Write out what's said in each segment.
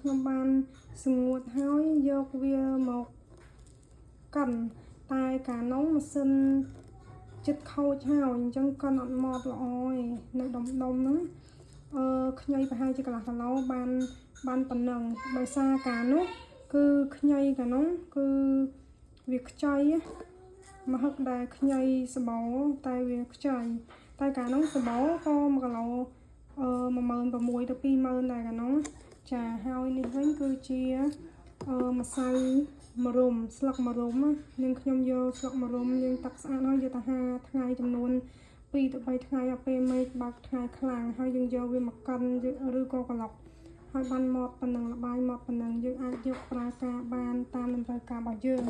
ខ្ញុំបានសម្ងួតហើយយកវាមកកិនតែកាលនោះម៉ាស៊ីនចិត្តខូចហើយអញ្ចឹងកិនអត់ម៉ត់ល្អឯងនៅដុំដុំហ្នឹងអឺខ្ញីប្រហែលជាកន្លះគីឡូបានបានប៉ុណ្ណឹងដោយសារកាលនោះគឺខ្ញីកាលនោះគឺវាខ្ចីមហឹកដែលខ្ញីសបោតែវាខ្ចីតែកាលនោះសបោក៏1គីឡូអឺ16000ទៅ20000ដែរកាលនោះចាហើយនេះវិញគឺជាអឺម្សៅម្រុំស្លឹកម្រុំនាងខ្ញុំយកស្លឹកម្រុំយើងទឹកស្អាតហើយយកទៅហាថ្ងៃចំនួន2ទៅ3ថ្ងៃដល់ពេលមេឃបើកថ្ងៃខ្លាំងហើយយើងយកវាមកកិនឬក៏ក្លុកហើយបានម៉ត់ប៉ុណ្ណឹងលបាយម៉ត់ប៉ុណ្ណឹងយើងអាចយកប្រើការបានតាមតម្រូវការរបស់យើង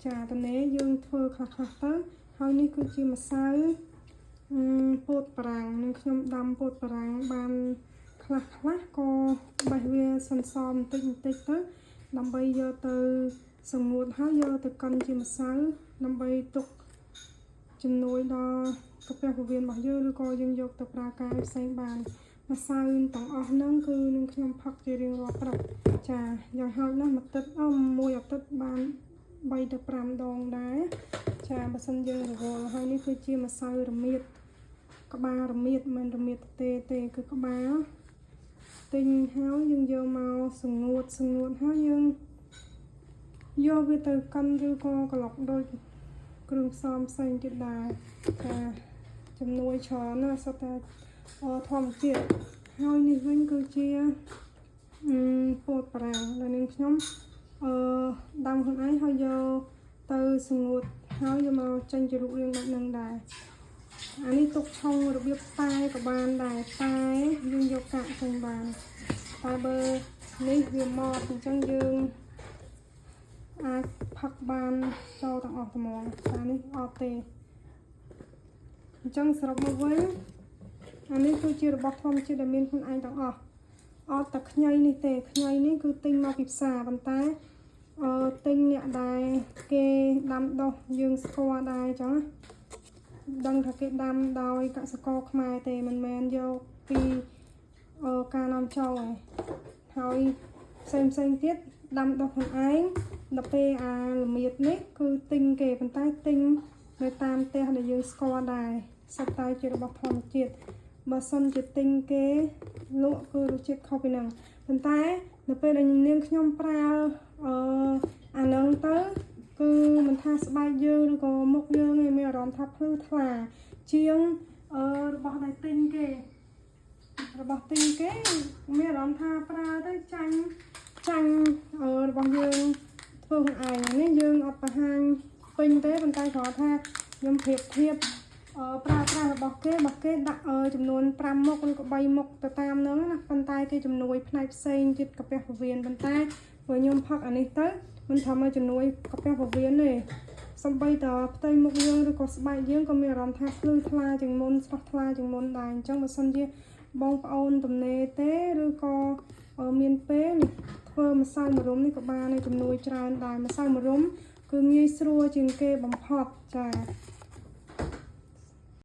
ចាតនេះយើងធ្វើខ្លះខ្លះទៅហើយនេះគឺជាម្សៅអឺពោតបារាំងនឹងខ្ញុំដាំពោតបារាំងបានខ្លះខ្លះក៏បេះវាសន្សំបន្តិចបន្តិចទៅដើម្បីយកទៅសម្ងួតហើយយកទៅកិនជាម្សៅដើម្បីទុកជំនួយដល់កាពះពោះវៀនរបស់យើងឬក៏យើងយកទៅប្រើការផ្សេងបានម្សៅទាំងអស់ហ្នឹងគឺនឹងខ្ញុំផឹកជារៀងរាល់ព្រឹកចាយ៉ាងហោចណាស់មួយទឹកអមួយអាទិត្យបាន3ទៅ5ដងដែរចាបើសិនយើងរវល់ហើយនេះគឺជាម្សៅរមៀតក្បាលរមៀតមិនរមៀតទេទេគឺក្បាលទិញហើយយើងយកមកសម្ងួតសម្ងួតហើយយើងយកវាទៅកិនឬក៏ក្លុកដូចគ្រឿងផ្សំផ្សេងទៀតដែរចាជំនួយច្រើនណាស់សុទ្ធតែធម្មជាតិហើយនេះវិញគឺជាអឺពោតបារាំងដែលនាងខ្ញុំអឺដាំខ្លួនឯងហើយយកទៅសម្ងួតហើយយកមកចេញជារូបរាងបែបហ្នឹងដែរអានេះទុកឆុងរបៀបតែក៏បានដែរតែយើងយកកាក់ចេញបានតែបើនេះវាម៉ត់អញ្ចឹងយើងអាចផឹកបានចូលទាំងអស់ត្មងតែនេះអត់ទេអញ្ចឹងសរុបមកវិញអានេះគឺជារបស់ធម្មជាតិដែលមានខ្លួនឯងទាំងអស់អត់តែខ្ញីនេះទេខ្ញីនេះគឺទិញមកពីផ្សារប៉ុន្តែអឺទិញអ្នកដែលគេដាំដុះយើងស្គាល់ដែរអញ្ចឹងណាដឹងថាគេដាំដោយកសិករខ្មែរទេមិនមែនយកពីអឺការនាំចូលឯងហើយផ្សេងផ្សេងទៀតដាំដុះខ្លួនឯងដល់ពេលអាល្មៀតនេះគឺទិញគេប៉ុន្តែទិញនៅតាមផ្ទះដែលយើងស្គាល់ដែរសុទ្ធតែជារបស់ធម្មជាតិបើសិនជាទិញគេលក់គឺរសជាតិខុសពីហ្នឹងប៉ុន្តែនៅពេលដែលនាងខ្ញុំប្រើអឺអាហ្នឹងទៅគឺមិនថាស្បែកយើងឬក៏មុខយើងឯងមានអារម្មណ៍ថាភ្លឺថ្លាជាងអឺរបស់ដែលទិញគេ របស់ទិញគេមានអារម្មណ៍ថាប្រើទៅចាញ់ចាញ់អឺរបស់យើងធ្វើខ្លួនឯងនេះយើងអត់បង្ហាញពេញទេប៉ុន្តែគ្រាន់ថាខ្ញុំប្រៀបធៀបអឺប្រើប្រាស់របស់គេរបស់គេដាក់អឺចំនួន5មុខឬក៏3មុខទៅតាមហ្នឹងណាប៉ុន្តែគេជំនួយផ្នែកផ្សេងទៀតកាពះពោះវៀនប៉ុន្តែព្រោះខ្ញុំផឹកអានេះទៅមិនថាមកជំនួយកាពះពោះវៀនទេសំបីតផ្ទៃមុខយើងឬក៏ស្បែកយើងក៏មានអារម្មណ៍ថាភ្លឺថ្លាជាងមុនស្រស់ថ្លាជាងមុនដែរអញ្ចឹងបើសិនជាបងប្អូនទំនេរទេឬក៏មានពេលនេះធ្វើម្សៅម្រុំនេះក៏បានในជំនួយច្រើនដែរម្សៅម្រុំគឺងាយស្រួលជាងគេបំផុតចា